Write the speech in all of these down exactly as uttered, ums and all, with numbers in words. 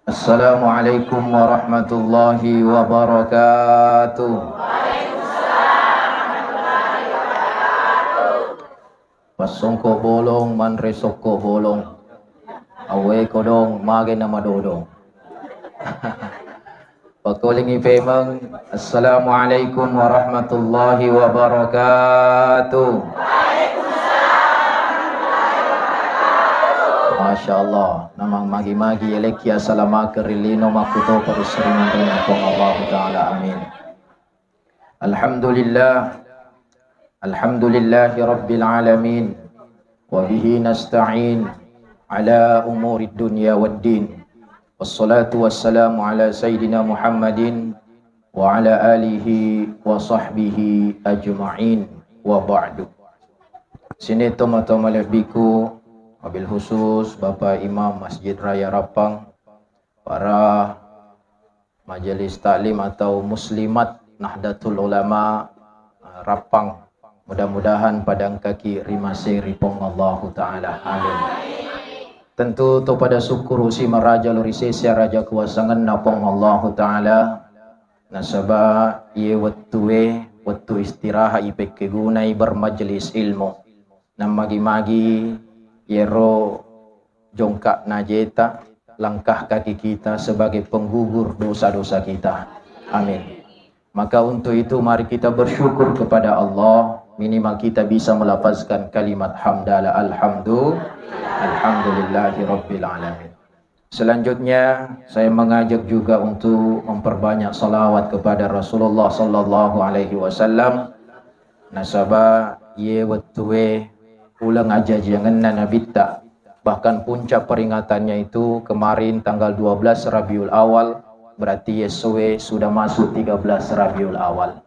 Assalamualaikum warahmatullahi wabarakatuh. Passongko bolong, manre sokko bolong. Awwe kodong, mage na madodong. Pakolingi pemeng, "Assalamualaikum warahmatullahi wabarakatuh." Masya Allah, namang magi-magi elekki asalamaka ri lino makkuto pada sering rinapong Allahu Ta'ala. Amin. Alhamdulillah. Alhamdulillahi Rabbil Alamin. Wa bihi nasta'in ala umurid dunya wad din. Wassalatu wassalamu ala Sayyidina Muhammadin wa ala alihi wa sahbihi ajma'in. Wa ba'du. Sini toma-toma lebbiku, wabil khusus Bapak Imam Masjid Raya Rappang, para majelis taklim atau muslimat Nahdlatul Ulama, eh, Rappang. Mudah-mudahan pada engkaki rimase ri Pong Allahu Ta'ala. Amin. Tentu to pada syukur usi maraja lori sesi raja kuasangenna Pong Allahu Ta'ala. Nasaba iye wettue, wettu istirahat ipekkegunai bermajelis ilmu. Nammagi-magi yero jongkak najeta, langkah kaki kita sebagai penggugur dosa-dosa kita. Amin. Maka untuk itu mari kita bersyukur kepada Allah, minimal kita bisa melafazkan kalimat hamdalah, alhamdu, alhamdulillahi rabbil alamin. Selanjutnya, saya mengajak juga untuk memperbanyak salawat kepada Rasulullah sallallahu alaihi wasallam. Nasaba iye wettue uleng ajajiangenna Nabitta. Bahkan puncak peringatannya itu kemarin tanggal dua belas Rabiul Awal, berarti essoe sudah masuk tiga belas Rabiul Awal.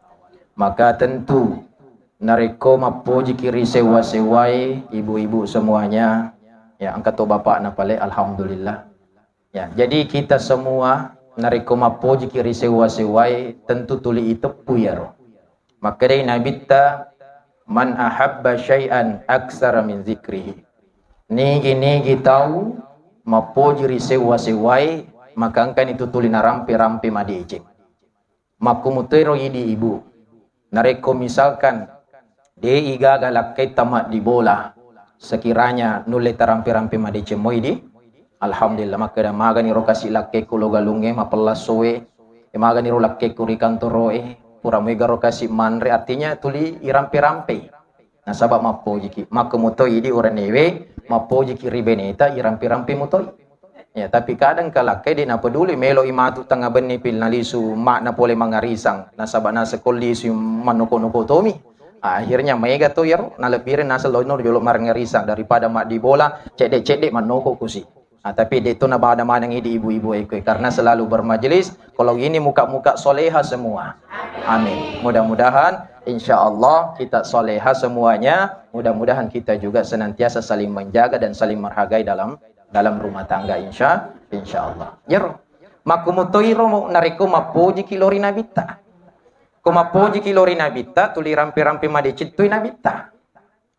Maka tentu narekko mappojiki ri sewwa-sewwae, ibu-ibu semuanya, ya, engka to bapakna pale, alhamdulillah. Ya, jadi kita semua narekko mappojiki ri sewwa-sewwae, tentu tuli iteppu iyaro. Makkedai Nabitta, "Man ahabba syai'an aksara min zikrihi." Nigi-nigi tau mappoji ri sewwa-sewwae, maka engkani tu tuli narampe-rampe madeceng. Makkumutoi ro idi ibu. Narekko misalkan de igaga lakkaitta maddibola, sekiranya nulle tarampe-rampe madeceng moi di, alhamdulillah, makkeda magani ro kasi lakkekku lo galungnge, mapella soe, e magani ro lakkekku ri kantoroe, pura mega ro kasi manre, artinya tuli irampe-rampei. Nasaba mappojiki, makkumutoi di uranewe, mappojiki ri beneta, irampe-rampe mutoi. Ya, tapi kadang kalakkai de napeduli, melo i matu tengnga benni pil nalisu makna pole mangarisang, nasaba naseng ko lisu mannoko-noko tomi. Akhirnya maega to iyaro, nalebbireng naseng laono jolo marengarisang daripada maddibola, cedde-cedde mannoko kusi. Ah, tapi de to nabada maneng idi ibu-ibu e koe, karena selalu bermajelis. Kalau ini muka-muka soleha semua. Amin. Mudah-mudahan, insya Allah kita soleha semuanya. Mudah-mudahan kita juga senantiasa saling menjaga dan saling menghargai dalam dalam rumah tangga, insya, insya Allah. Jero. Makkumutoiro narekko mappojiki lori Nabitta. Ko mappojiki lori Nabitta, tuli rampe-rampe madeceng toi Nabitta.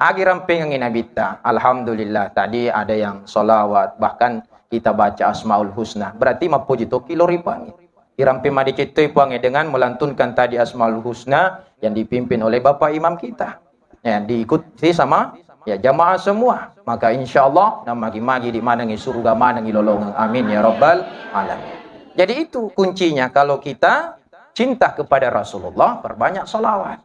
Agi rampengengi Nabitta, alhamdulillah. Tadi ada yang sholawat, bahkan kita baca Asmaul Husna. Berarti mappoji toki lori Puangnge. Irampe madeceng toi Puangnge dengan melantunkan tadi Asmaul Husna yang dipimpin oleh Bapak Imam kita. Ya, diikuti sama, ya, jamaah semua. Maka insya Allah, namagi-magi di manengi surga, manengi lolongeng. Amin ya rabbal alamin. Jadi itu kuncinya, kalau kita cinta kepada Rasulullah, perbanyak salawat.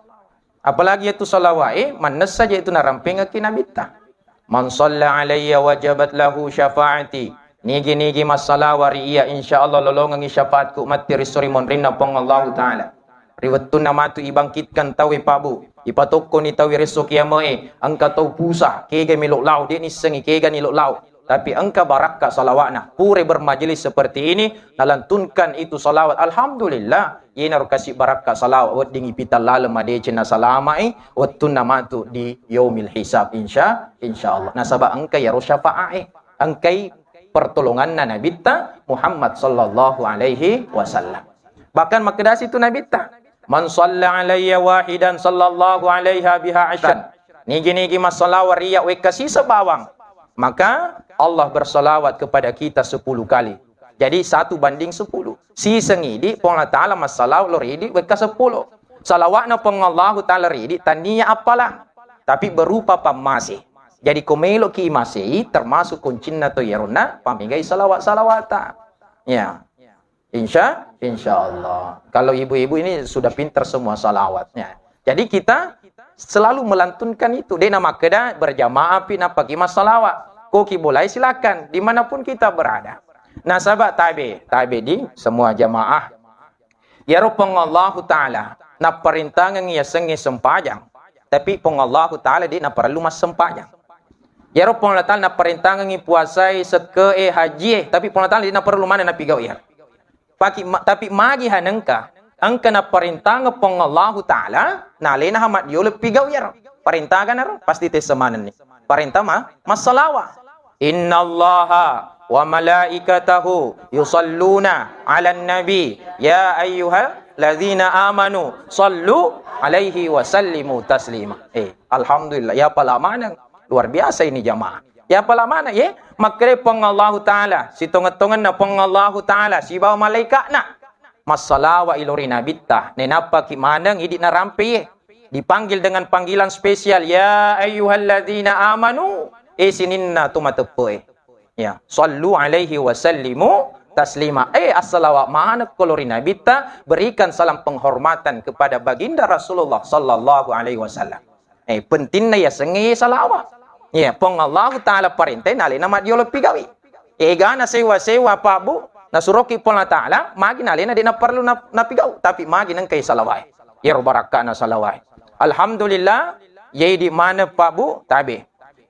Apalagi itu salawat, eh, mannessa je itu narampengeki Nabitta. "Man shalla alayya wajabat lahu syafa'ati." Nigi-nigi massalawa ri iya, insya Allah lolongengi syafaatku matti ri sori monrinna Puang Allahu Ta'ala. Ri wettunna matu ibangkitkan tauwe, Pak Bu, ipatokkoni tauwe resso kiame'e, engka tau pusa, kega melo lao, de nissengi kega nilo lao. Tapi engka barakka salawa'na. Pure bermajelis seperti ini, nalantunkan itu salawat. Alhamdulillah, yenaro kasi barakka salawat, wedding ipitang laleng madeceng nasalama'i, wettunna matu di yaumil hisab, insya, insya Allah. Nasaba engka yaro syafa'ae, engkai pertolonganna Nabitta Muhammad sallallahu alaihi wasallam. Bahkan makkedasi tu Nabitta, "Man shalla alayya wahidan sallallahu alaiha biha asyran." Nigi-nigi massalawa ri iya wekka siseng bawang, maka Allah bersalawat kepada kita sepuluh kali. Jadi satu banding sepuluh. Siseng idi Puang Allah Ta'ala massalawat lao ri idi wekka seppulo. Salawatna Puang Allahu Ta'ala ri idi tania appalang, tapi berupa pammase. Jadi ko meloki imasei, termasuk kuncinna to iyaronna pamegai salawat-salawata. Ya. Insya, insya Allah. Kalau ibu-ibu ini sudah pintar semua salawatnya. Jadi kita selalu melantunkan itu. De' namakkeda berjamaah pi nappaki massalawat. Ko ki bolai silakan, dimanapun kita berada. Nasaba tabe, tabe di semua jamaah. Iyaro Puang Allahu Ta'ala napparintangengngi yasengnge sempajang, tapi Puang Allahu Ta'ala de' naparellu massempajang. Iyaro Puang Allah Ta'ala napparintangengngi puasai, sekke'e, hajie, tapi Puang Allah Ta'ala de' naparellu maneng napigau iyaro. Paki-, ma-, tapi magi hanengka, engka napparintangeng Puang Allahu Ta'ala, nalena ha maddiolo pigau iyaro. Parintagana ro, pasti tessa manenni. Parintah ma-, massalawa. Innallaha wa malaikatahu yusalluna 'alan nabi, ya ayyuhalladzina amanu sallu 'alaihi wa sallimu taslima. Eh, alhamdulillah, ya pala maneng. Luar biasa ini jamaah. Ya pala maneng, ye? Makkeda Puang Allahu Ta'ala, sitongeng-tongenna Puang Allahu Ta'ala, sibawa malaika'na. Massalawa ilo ri nabitta, nenappaki maneng idi narampe ye. Dipanggil dengan panggilan spesial, ya ayyuhalladzina amanu, eh sininna tu mateppe'e. Ya, sallu alaihi wa sallimu taslima. Eh, assalawat manekko lo ri nabitta, berikan salam penghormatan kepada baginda Rasulullah sallallahu alaihi wasallam. Eh, pentingna yasengnge salawat. Ya, Puang Allahu Ta'ala parentai nalena maddiolo pigawi. Egana sewa-sewa, Pak Bu, nasuroki Puang Allah Ta'ala, magi nalena de' naparellu na-, napigau, tapi magi nengkai salawai. Iyaro barakkana salawai. Alhamdulillah, ye idi maneng, Pak Bu, tabe.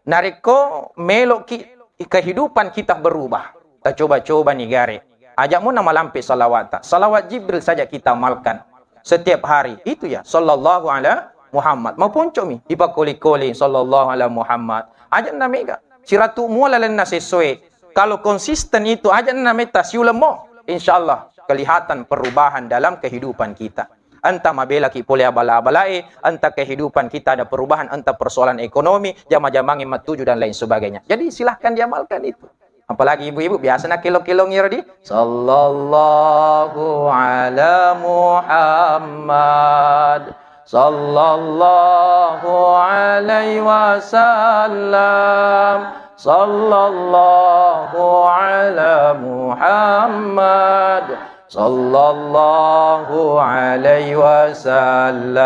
Narekko meloki kehidupan kita berubah, tacoba-coba ni gare. Aja' muna malampe salawata. Salawat Jibril saja kita amalkan setiap hari. Itu ya, sallallahu ala Muhammad. Maponcomi, dipakkoli-koli, sallallahu ala Muhammad. Aja' na mega. Siratu mua lalenna sesoe. Kalau konsisten itu, aja' na metta siulemmo. Insya Allah, kelihatan perubahan dalam kehidupan kita. Entah mabelaki pole abala-abalae, entah kehidupan kita ada perubahan, entah persoalan ekonomi, jama-jamangnge mattuju dan lain sebagainya. Jadi silahkan diamalkan itu. Apalagi ibu-ibu biasa na kelong-kelong iro di, sallallahu ala Muhammad, sallallahu alaihi wasallam, sallallahu ala Muhammad, sallallahu alaihi wasallam.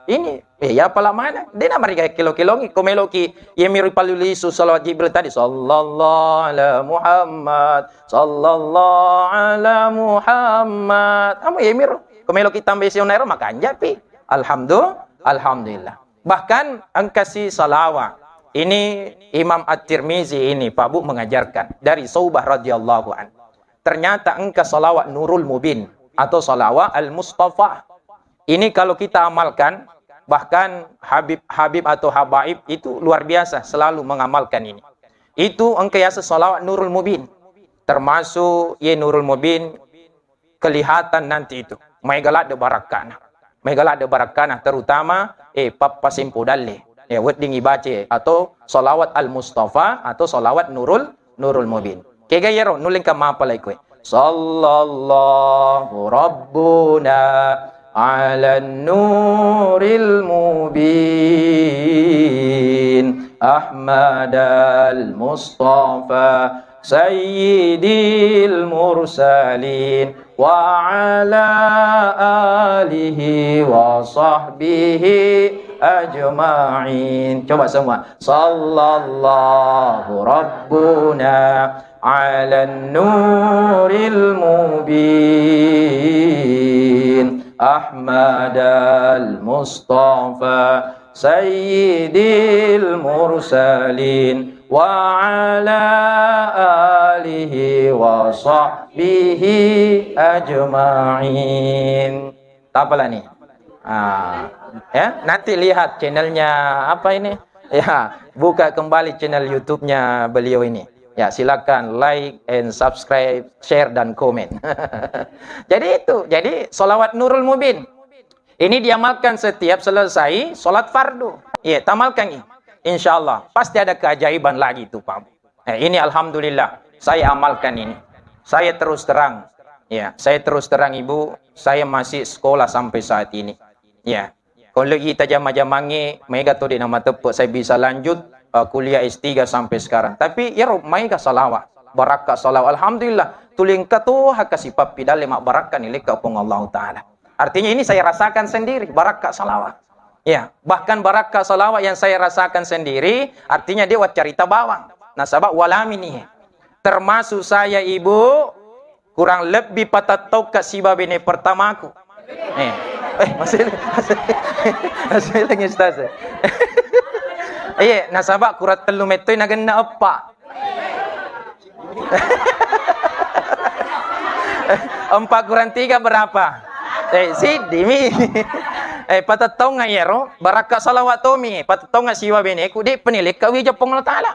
Ini, eh, ya pala maneng. De' namariga kelo-kelongi. Ko meloki, ye miro palulisu salawat Jibril tadi. Sallallahu ala Muhammad. Sallallahu ala Muhammad. Amo ye miro. Ko meloki tambai sionnairo, makanja pi. Alhamdulillah. Alhamdulillah. Bahkan engkasi salawat. Ini Imam At-Tirmizi ini, Pak Bu, mengajarkan dari Saubah radhiyallahu anhu. Ternyata engka salawat Nurul Mubin atau salawat Al-Mustafa. Ini kalau kita amalkan, bahkan Habib-Habib atau Habaib itu luar biasa selalu mengamalkan ini. Itu engka yaseng salawat Nurul Mubin. Termasuk ye Nurul Mubin kelihatan nanti itu. Maega ladde barakkana. Maega ladde barakkana, terutama, eh, pappasempo dalle. Ya, wedding ibace atau salawat Al-Mustafa atau salawat Nurul, Nurul Mubin. Kega yero, nullengka mapalai kowe. Sallallahu Rabbuna ala nuril mubin Ahmadal Mustafa sayyidil mursalin wa ala alihi wa sahbihi ajma'in. Coba semua. Sallallahu Rabbuna ala nuril mubin Ahmadal Mustafa sayyidil mursalin wa ala alihi wa sahbihi ajma'in. Tapalani. Ah, ya, nanti lihat channelnya apa ini? Ya, buka kembali channel YouTube-nya beliau ini. Ya, silakan like and subscribe, share dan komen. Jadi itu, jadi salawat Nurul Mubin. Ini diamalkan setiap selesai sholat fardu. Iya, tamalkan ini. Insya Allah, pasti ada keajaiban lagi itu, Pak. Eh, ini alhamdulillah, saya amalkan ini. Saya terus terang, ya, saya terus terang, Ibu, saya masih sekolah sampai saat ini. Ya, kalau kita jama-jamangnge, mega to de' namateppe' saya bisa lanjut, eh, kuliah S tiga sampai sekarang. Tapi iyaro maega salawat, barakka salawat. Alhamdulillah, tuli engka toha kasi pappidalle mabbarakka nilekka Puang Allah Ta'ala. Artinya ini saya rasakan sendiri, barakka salawat. Ya, bahkan barakka salawat yang saya rasakan sendiri, artinya de' waccarita bawang. Nasaba' walamini. Termasuk saya, Ibu, kurang lebbi patettongka siba bene pertamaku. Eh, eh, masih, masih, masih lagi, Ustaz. Iya, nasaba' kurang tellu mettoi nagenna eppa. Empat kurang tiga berapa? Eh, siddi mi. Eh, patettongnga iyaro, barakka salawat tomi, patettongnga siwa beneku, de' penilekka wija Puang Allah Ta'ala.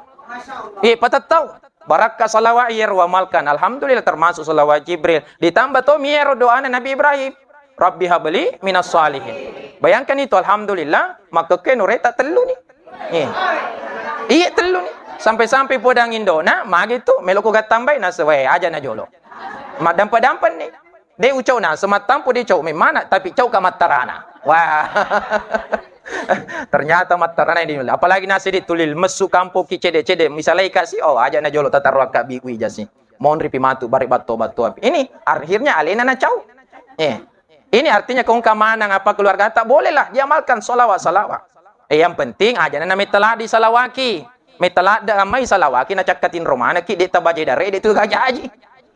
Eh, patettong. Barakka salawat iyaro amalkan. Alhamdulillah, termasuk salawat Jibril. Ditambah tomi iyaro doana Nabi Ibrahim. Rabbi habli minas salihin. Bayangkan itu, alhamdulillah, makkekke nureta tellu ni. Eh. Iya, tellu ni. Sampai-sampai podang indona, magi tu, meloko gattambai, nasa, weh, aja na jolo. Madampa-dampa ni. De' ucau na, semattampu de' cau memana, tapi cau ka mattarana. Wah. Ternyata mattarana ini. Apalagi nasi di tulil, messu kampo ki cede-cede, misalai kasi, oh, aja na jolo tatarro akka bi wi jasi. Monri pi matu, bari batto-batto api. Ini akhirnya alena na cau. Eh. Ini artinya kongka manang apa keluargata, bolehlah diamalkan salawat-salawat. Eh, yang penting aja na metta ladde salawaki. Metta ladde amai salawaki na cakka tinro manaki, de' tabaje dare, de' tu gajaji.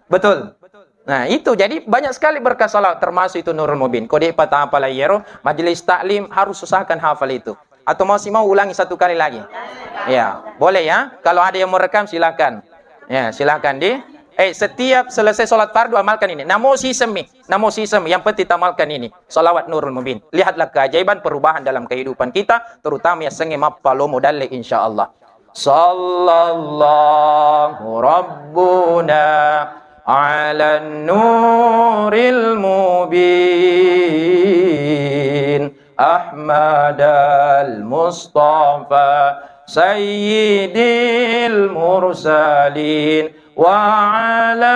Betul. Nah, itu jadi banyak sekali berkah salawat, termasuk itu Nurul Mubin. Ko de' patapala iyaro, majelis taklim harus usahakan hafal itu. Atau masih mau ulangi satu kali lagi? Ya, boleh ya. Kalau ada yang mau rekam, silakan. Ya, silakan di. Eh, setiap selesai sholat fardu amalkan ini. Namo sisemi, namo sisemi. Yang penting tamalkan ini. Salawat Nurul Mubin. Lihatlah keajaiban perubahan dalam kehidupan kita, terutama yang senge mappalomo dalle, insya Allah. Sallallahu Rabbuna ala nuril mubin. Ahmadal Mustafa Sayyidil Mursalin wa ala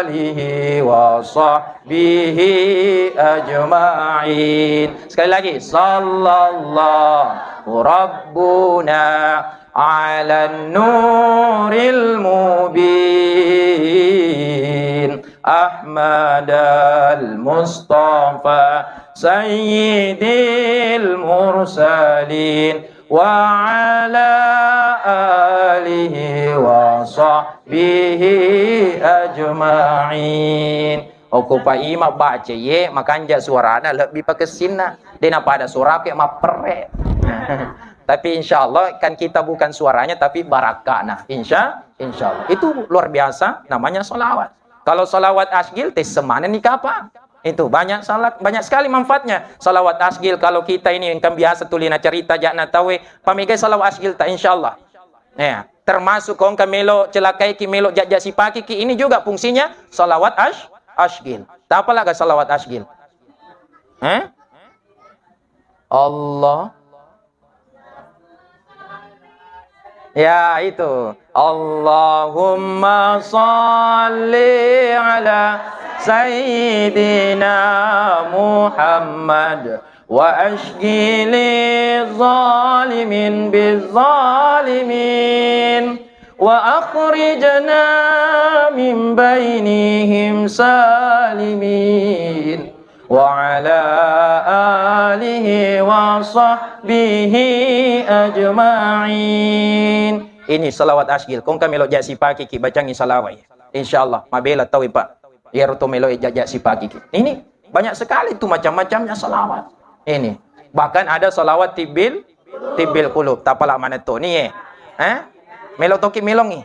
alihi wa sahbihi ajma'in. Sekali lagi, sallallahu Rabbuna ala nuril mubin. Ahmadal Mustafa Sayyidil Mursalin wa ala alihi wa sahbihi ajma'in. Okko pa ima baca ye, makanja suarana lebbi pakessinna. De' napada suaraku ya mapperre. Tapi insya Allah kan kita bukan suaranya tapi barakkana. Insya, insya Allah. Itu luar biasa namanya salawat. Kalau salawat asgil, tessemaneng ni kapa. Itu banyak salah, banyak sekali manfaatnya. Salawat asgil kalau kita ini engka biasa tulina cerita jakna tawe, pamegai salawat asgil ta, insya Allah. Ya, termasuk ko engka melo celakaiki, melo jajja sipakiki, ini juga fungsinya salawat as-, asgil. Tapalaga salawat asgil? Eh? Allah. Ya, itu. Allahumma salli ala sayyidina Muhammad wa ashghili zalimin bizzalimin wa akhrijna min bainihim salimin. Wa ala alihi wa sahbihi ajma'in. Ini salawat asgil. Kong kami lo jasi paki ki bacangi salawat. Insya Allah, mabela tawi, Pak. Iyaro to melo jajak sipaki ki. Ini banyak sekali tu macam-macamnya salawat. Ini. Bahkan ada salawat tibbil, tibbil qulub. Tapala mana tu ni, eh? Eh? Melo toki melongi.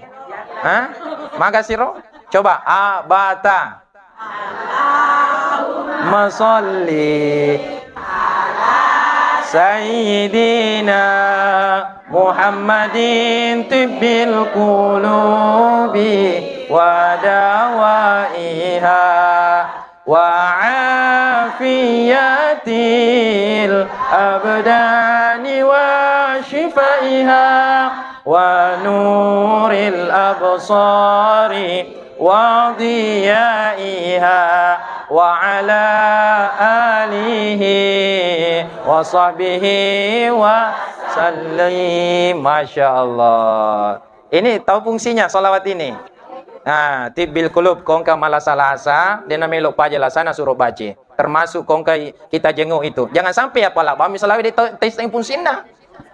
Hah? Magasiro? Coba. Abata. Allahumma salli ala sayyidina Muhammadin tibbil qulubi wa dawaiha wa afiyatil abdani wa shifaiha wa nuril absari وضيائها وعلى آله وصحبه وسلم. Masya Allah. Ini tahu fungsinya salawat ini? Nah, tibbil qulub, ko engka malasa-lasa, de' namelo paja lasana suro baca. Termasuk ko engka i-, kita jenguk itu. Jangan sampai apala bami salawat de' ta-, taisseng fungsinna.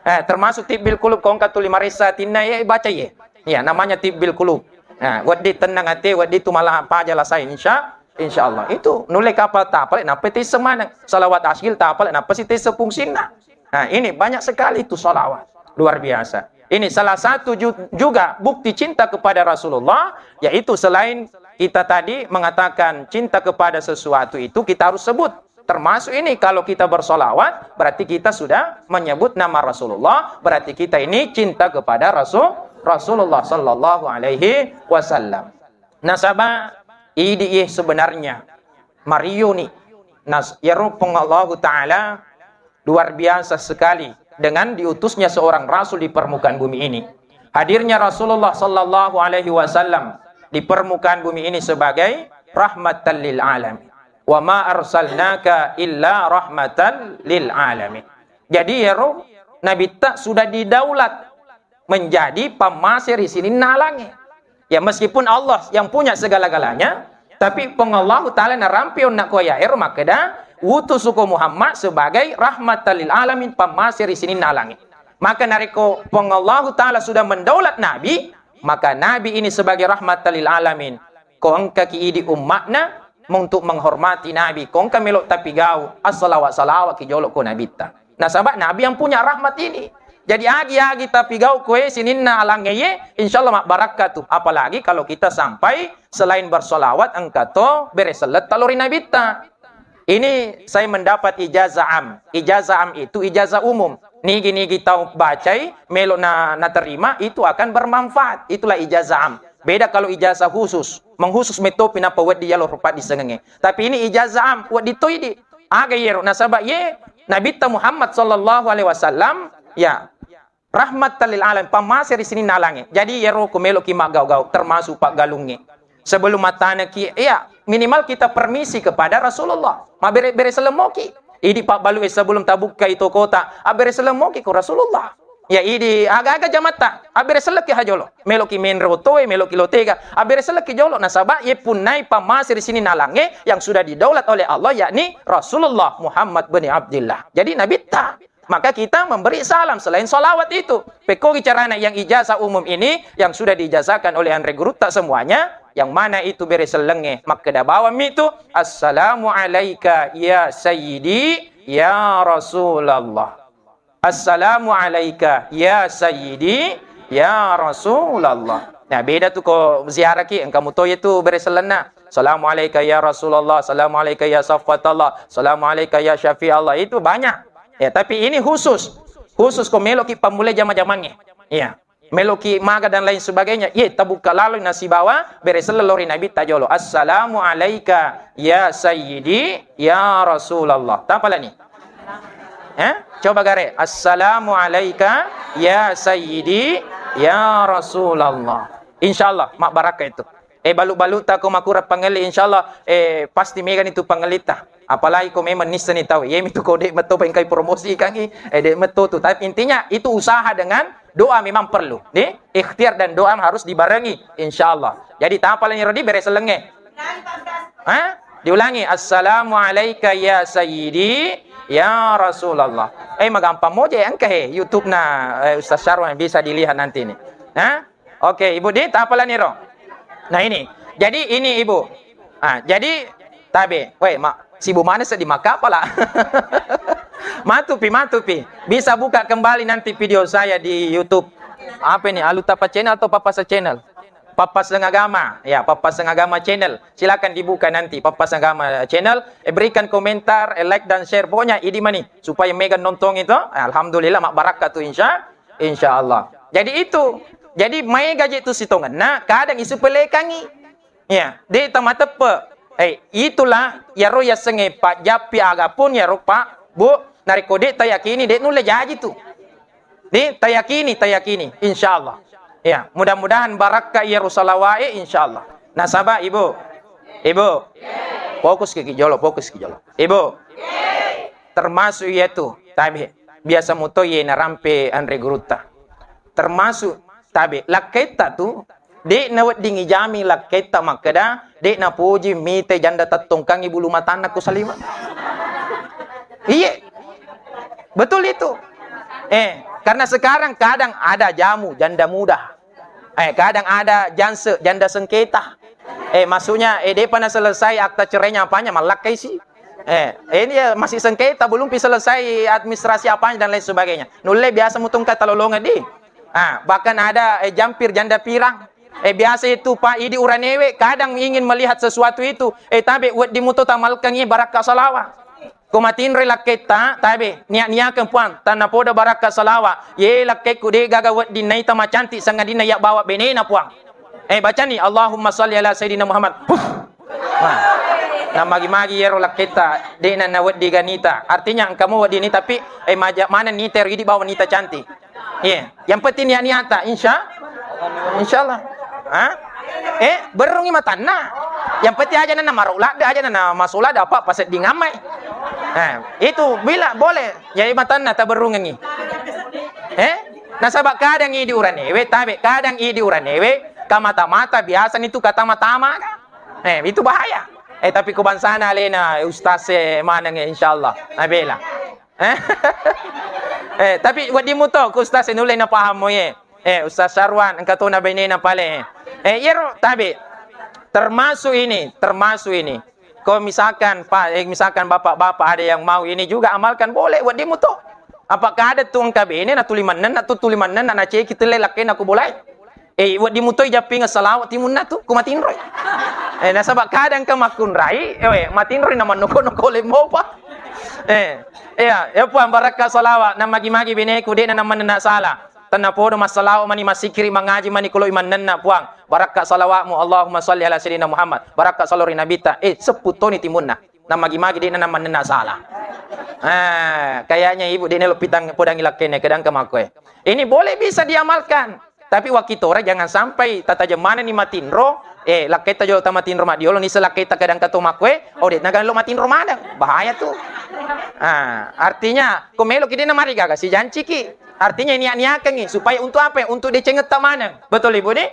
Eh, termasuk tibbil qulub, ko engka tuli maressa atinna, ye baca ye. Ya, namanya tibbil qulub. Nah, wedding tenang ati, wedding tu malah paja lasai, insya, insya Allah. Itu nulle kapal tapale, nappa taisseng maneng. Salawat asgil tapale, nappa si taisseng fungsinna. Nah, ini banyak sekali itu salawat. Luar biasa. Ini salah satu ju-, juga bukti cinta kepada Rasulullah, yaitu selain kita tadi mengatakan cinta kepada sesuatu itu, kita harus sebut. Termasuk ini, kalau kita bersolawat, berarti kita sudah menyebut nama Rasulullah, berarti kita ini cinta kepada Rasul, Rasulullah sallallahu alaihi wasallam. Nasaba idi, eh, sebenarnya marioni. Nas-, yaro Puang Allahu Ta'ala luar biasa sekali dengan diutusnya seorang rasul di permukaan bumi ini. Hadirnya Rasulullah sallallahu alaihi wasallam di permukaan bumi ini sebagai rahmatan lil alamin. "Wa ma arsalnaka illa rahmatan lil alamin." Jadi, yaro Nabitta sudah didaulat menjadi pammase ri sininna alangnge. Ya, meskipun Allah yang punya segala-galanya, tapi Puang Allahu Ta'ala narampe onna ko aya'ero makkeda, "Utusuko Muhammad sebagai rahmatan lil alamin, pammase ri sininna alangnge." Maka narekko Puang Allahu Ta'ala sudah mendaulat Nabi, maka Nabi ini sebagai rahmatan lil alamin. Ko engkaki idi umma'na, untuk menghormati Nabi, ko engka melo tapigau, assalawa-salawaki jolo ko Nabitta. Nasaba Nabi yang punya rahmat ini. Jadi agi-agi tapigau koe sininna alangnge ye, insya Allah mabbarakka tu. Apalagi kalau kita sampai selain bersolawat, engka to bere selletta lao ri Nabitta. Ini saya mendapat ijazah am. Ijazah am itu ijazah umum. Nigi-nigi tau bacai, melo na, naterima, itu akan bermanfaat. Itulah ijazah am. Beda kalau ijazah khusus. Mengkhusus metopi nappa wedding yalo rupa disengengnge. Tapi ini ijazah am, wedding to idi. Aga yero, nasaba ye Nabitta Muhammad sallallahu alaihi wasallam, ya, rahmatan lil alamin, pammase ri sininna alangnge. Jadi, yero ko meloki maggau-gau, termasuk paggalungnge. Sebelum mattanaki, iya, minimal kita permisi kepada Rasulullah. Mabbere-bere sellemoki. Idi pabbalue sebelum tabukkai tokota, abbere sellemoki ko Rasulullah. Ya, idi aga-aga jamatta, abbere selleki ha jolo. Meloki menre otoe, meloki lo tega, abbere selleki jolo. Nasaba, ye punnai pammase ri sininna alangnge yang sudah didaulat oleh Allah, yakni Rasulullah Muhammad bin Abdillah. Jadi, Nabitta. Maka kita memberi salam selain salawat itu. Pekkogi carana yang ijazah umum ini yang sudah diijazahkan oleh Anre Gurutta semuanya, yang mana itu bere sellengnge, makkeda bawammi itu, "Assalamu alaika ya sayyidi ya Rasulullah. Assalamu alaika ya sayyidi ya Rasulullah." Nah, beda tu ko ziaraki, engka mutoye tu bere sellenna. "Assalamu alaika ya Rasulullah, assalamu alaika ya Safwatallah, assalamu alaika ya Syafi'allah." Itu banyak. Ya, tapi ini khusus. Khusus ko meloki pammulai jama-jamangnge. Iya. Meloki maga dan lain sebagainya. Ye, tabuka lalo nasibawa bere selleng lao ri Nabitta jolo. "Assalamu alaika ya sayyidi ya Rasulullah." Tapalani. Eh? Coba gare. "Assalamu alaika ya sayyidi ya Rasulullah." Insya Allah, mabbarakka itu. Eh, balu-baluta ko makurang pangelli, insya Allah, eh, pasti megani tu pangellitta. Apalagi ko memang nissani tau. Yemi tu ko de' metto pa engkai promosi kangi, eh, de' metto tu. Tapi intinya itu usaha dengan doa memang perlu. Nih, ikhtiar dan doa harus dibarengi, insya Allah. Jadi, tapalani rodi bere sellengnge. Hah? Diulangi, "Assalamu alaika ya sayyidi ya Rasulullah." Eh, magampang moja engka he YouTube na, eh, Ustaz Syarwan bisa dilihat nanti ini. Hah? Oke, Ibu di, tapalani ro. Nah, ini. Jadi, ini, Ibu. Ah, jadi, tabe. Weh, ma, sibu mana sedih maka pala. Matupi, matupi. Bisa buka kembali nanti video saya di YouTube. Apa ini? Alutapa Channel atau Papasa Channel? Papaseng Agama. Ya, Papaseng Agama Channel. Silakan dibuka nanti Papaseng Agama Channel. Eh, berikan komentar, eh, like dan share. Pokoknya idi mani supaya mega nonton itu. Alhamdulillah, mabbarakka tu, insya, insya Allah. Jadi itu. Jadi maega je tu sitongenna, kadang isu pelekangi. Ya, de' tamateppe. Eh, itulah yaro yasengnge pajjappi aga pun yaro Pak, Bu, narekko de' tayakini, de' nulle jaji tu. Nih, tayakini, tayakini, insya Allah. Ya, mudah-mudahan barakka iyaro salawae, insya Allah. Nasaba, Ibu, Ibu, fokus ki jolo, fokus ki jolo. Ibu, termasuk iyatu, tabe, biasa muto iye narampe anre gurutta. Termasuk, tabe, lakketta tu, de' nawedding ijami lakketta makkeda, de' napoji mite janda tattongkangi bulu matanna ku saliwa. Iye, betul itu. Eh, karena sekarang kadang ada jamu janda muda. Eh, kadang ada janse, janda sengketa. Eh, maksudnya, eh, depa na selesai akta cerainya apanya, malakkai si. Eh, eh, ini ya masih sengketa, belum pi selesai administrasi apanya dan lain sebagainya. Nulle biasa mutungka talolongan di. Ah, bahkan ada, eh, jampir janda pirang. Eh, biasa itu, Pak, idi uranewe kadang ingin melihat sesuatu itu. Eh, tabe, weddi muto tamalkangi barakka salawa. Ko matinroi lakketta, tabe, nia-niakeng Puang, tannapodo barakka salawa. Ye lakkekku de gaga wedding naita macantik sangadinna iya bawa benena Puang. Eh, bacani, Allahumma salli ala Sayyidina Muhammad. Huh. Nah, namagi-magi yero lakketta, de na, na weddi ganita. Artinya engka mo wedding ni, tapi, eh, maja maneng nita ero idi bawa nita cantik. Iya, yang penting niat-niatta, insya, insya Allah. Ha? Eh, berrungi matanna. Yang penting aja nana marau ladde, aja nana masuk ladde, apa pasedding amai. Eh, itu bila boleh, jadi matanna taberrungengi. Eh? Nasaba kadang idi uranewe, tabe, kadang idi uranewe, kamata-mata biasa nitu kata matama. Eh, itu bahaya. Eh, tapi ku bangsana alena, ustaz, eh, maneng, eh, insya Allah. Abela. Eh, eh, tapi wedding muto, ku Ustaz nulle napaham mo ye. Eh, Ustaz Sarwan, engka to na benena pale. Eh, iyaro tabe. Termasuk ini, termasuk ini. Ko misalkan, Pak, eh, misalkan bapak-bapak ada yang mau ini juga amalkan, boleh, wedding muto. Apa kada tu engka bene, na tuli mannenna, tu tuli mannenna, na ceki telle lakkena ku bolai. Eh, wedding mutoi jappingeng salawat timunna tu, ku matinroi. Eh, nasaba kadang ke makkunrai, eh, we, matinroi na mannoko-noko lemmopa. Eh, iya, ya Puang, barakka salawat, na magi-magi beneku, de na mannenna sala. Tanna podo massalawa mani, massikiri, mangaji mani, kuloi mannenna, Puang. Barakka salawatmu, Allahumma salli ala Sayyidina Muhammad. Barakka salawat ri Nabitta. Eh, seppu toni timunna. Na magi-magi de na mannenna sala. Ah, kayaknya ibu de na lo pitang podangi lakkene, kedang ke makkoe. Ini boleh bisa diamalkan. Tapi wakkitora jangan sampai tatajem manenni matinro, eh, lakketta jolo tamatinro maddiolo, nisseng lakketta kadang kato makkoe, oh, de naga lo matinro maneng. Bahaya tu. Ah, artinya, ko melo ki de na marigaga, sijanciki. Artinya niat-niakengi supaya untuk apa? Untuk decengetta maneng. Betul, Ibu, de?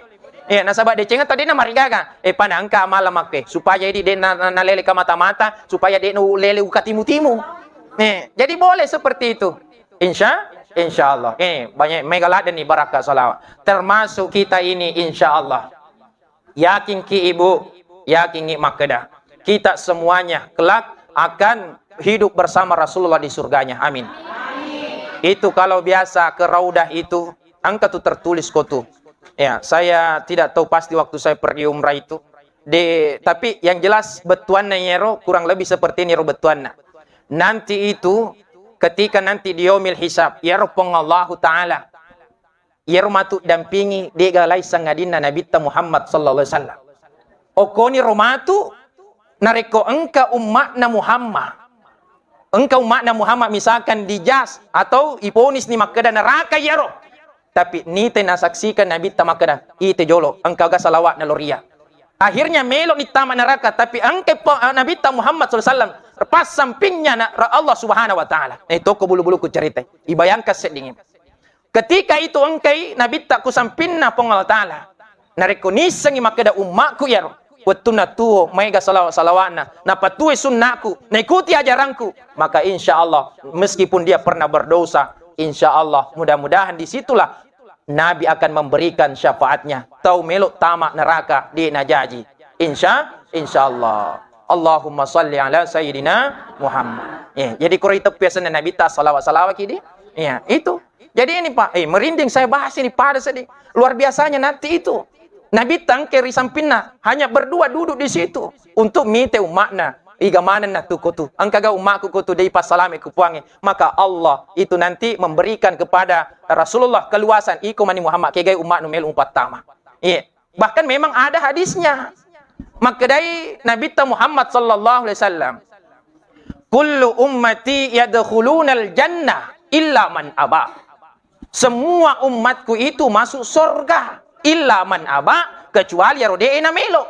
Iya, nasaba decengetta de na marigaga. Eh, pada engka amala makke supaya idi de na, na, nalele ka mata-mata, supaya de na lele uka timu-timu. Eh, jadi boleh seperti itu. Insya, insya Allah. Eh, banyak mega ladde ni barakka salawat. Termasuk kita ini, insya Allah. Yakin ki, Ibu, yakin ki makkeda, kita semuanya kelak akan hidup bersama Rasulullah di surganya. Amin. Itu kalau biasa ke Raudah itu, engka tu tertulis ko tu. Ya, saya tidak tahu pasti waktu saya pergi umrah itu. Di, tapi yang jelas bettuanna yero kurang lebih seperti ini ro bettuanna. Nanti itu, ketika nanti di yaumil hisab, yero Puang Allahu Ta'ala, yero matu dampingi, dega lai sangadinna Nabitta Muhammad sallallahu alaihi wasallam. Okkoni ro matu, narekko engka umma'na Muhammad, engka umma'na Muhammad misalkan dijas atau iponis ni makkeda neraka iyaro, tapi nite nasaksikan Nabitta makkeda, ite jolo, engka ga salawatna loria. Akhirnya melo ni tama neraka, tapi engka po-, Nabitta Muhammad sallallahu alaihi wasallam pas sampingnya na-, Allah Subhanahu wa Ta'ala. Eh, toko bulu-bulu ku cerita. Ibayangkan sedding. Ketika itu engkai Nabitta ku sampinna Puang Allah Ta'ala. Narekko nissengi makkeda ummakku iyaro, wettunna tuo maega salawat-salawatna, napatuoi sunnaku, naikuti ajaranku, maka insya Allah, meskipun dia pernah berdosa, insya Allah, mudah-mudahan disitulah Nabi akan memberikan syafaatnya. Tau melo tama neraka di najaji. Insya, insya Allah. Allahumma salli ala Sayyidina Muhammad. Eh, jadi koro itu biasanya Nabitta salawat-salawat kidi. Iya, itu. Jadi ini, Pak, eh, merinding saya bahas ini pada sedih. Luar biasanya nanti itu. Nabitta engka ri sampinna, hanya berdua duduk di situ untuk mite umma'na. Iga manenna tu kotu. Engka ga umma'ku kotu dei passalame ku Puangnge. Maka Allah itu nanti memberikan kepada Rasulullah keluasan, iko mani Muhammad, kegai umma'nu melu upattama. Iya. Bahkan memang ada hadisnya. Makkedai Nabitta Muhammad sallallahu alaihi wasallam, "Kullu ummati yadkhulunal jannah illa man aba." Semua umatku itu masuk surga, illa man aba, kecuali iyaro de'e namelo.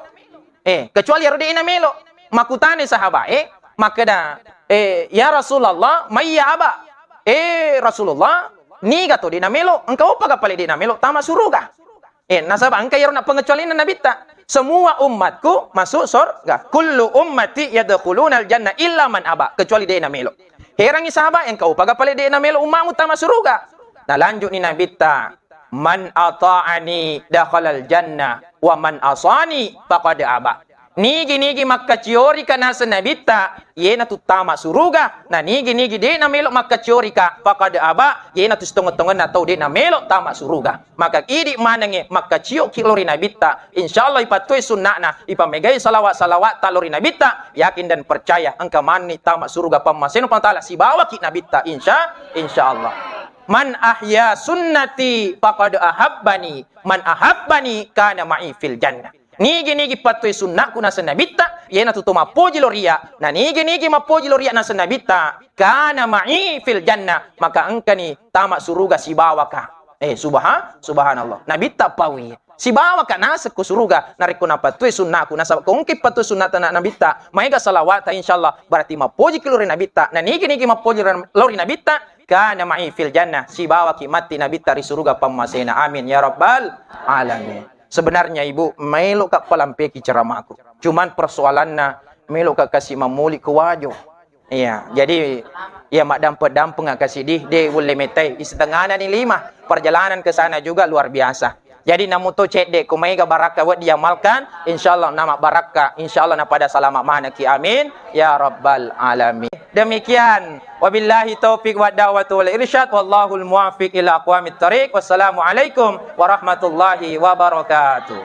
Eh, kecuali ero de' namelo. Makutane sahabae, makkeda, eh, "Ya Rasulullah, mayya aba?" Eh, Rasulullah, niga to de' namelo? Engka upaga pale de' namelo tama suruga? Eh, nasaba engka iyaro nappangecualianna Nabitta. "Semua umatku masuk surga. Kullu ummati yadkhulunal jannah illa man aba." Kecuali de' namelo. Herangi sahabat, "Engka upaga pale de' namelo ummamu tama suruga?" Nalanjutni Nabitta, "Man ata'ani dakhalal jannah, wa man asani faqad aba." Nigi-nigi makkaciorika naseng Nabitta, iyanatu tama suruga. Na nigi-nigi de' namelo makkaciorika, faqad aba, iyanatu sitongeng-tongenna tau de' namelo tama suruga. Maka idi manengnge makkaciokki lao ri Nabitta, insyaallah ipattue sunna'na, ipamegai salawat-salawatta lao ri Nabitta, yakin dan percaya engka manni tama suruga pammasena Puang Taala sibawaki Nabitta, insya, insyaallah. "Man ahya sunnati faqad ahabbani, man ahabbani kana ma'i fil jannah." Nigi-nigi pattue sunna'ku naseng Nabitta, iyanatu to mappoji lao ri iyya. Na nigi-nigi mappoji lao ri iyya naseng Nabitta, kana ma'i fil jannah, maka engkani tama suruga sibawaka. Eh, subha-, subhanallah. Nabitta paui. Sibawaka naseng ko suruga, narekko napattue sunna'ku, nasaba ko engka pattue sunna'ta na-, Nabitta, maega salawata, insyaallah, berarti mappojiki lao ri Nabitta. Na nigi-nigi mappoji ri-, lao ri Nabitta, kana ma'i fil jannah, sibawaki matti Nabitta ri suruga pammasena. Amin ya rabbal alamin. Sebenarnya, Ibu, meloka palampeki ceramaku. Cuman persoalanna, meloka kasi mamuli ke Wajo. Iya, jadi, iya, maddampeng-dampeng kasi di, de ulle metai. Isetengana ni lima. Perjalanan ke sana juga luar biasa. Jadi, namuto cedde, ko maega barakka we diamalkan, insyaallah nama barakka, insyaallah napada salama maneki. Amin ya rabbal alamin. Demikian, wabillahi taufiq wa da'watu wal irsyad, wallahul muwaffiq ila aqwamit thariq. Wassalamualaikum warahmatullahi wabarakatuh.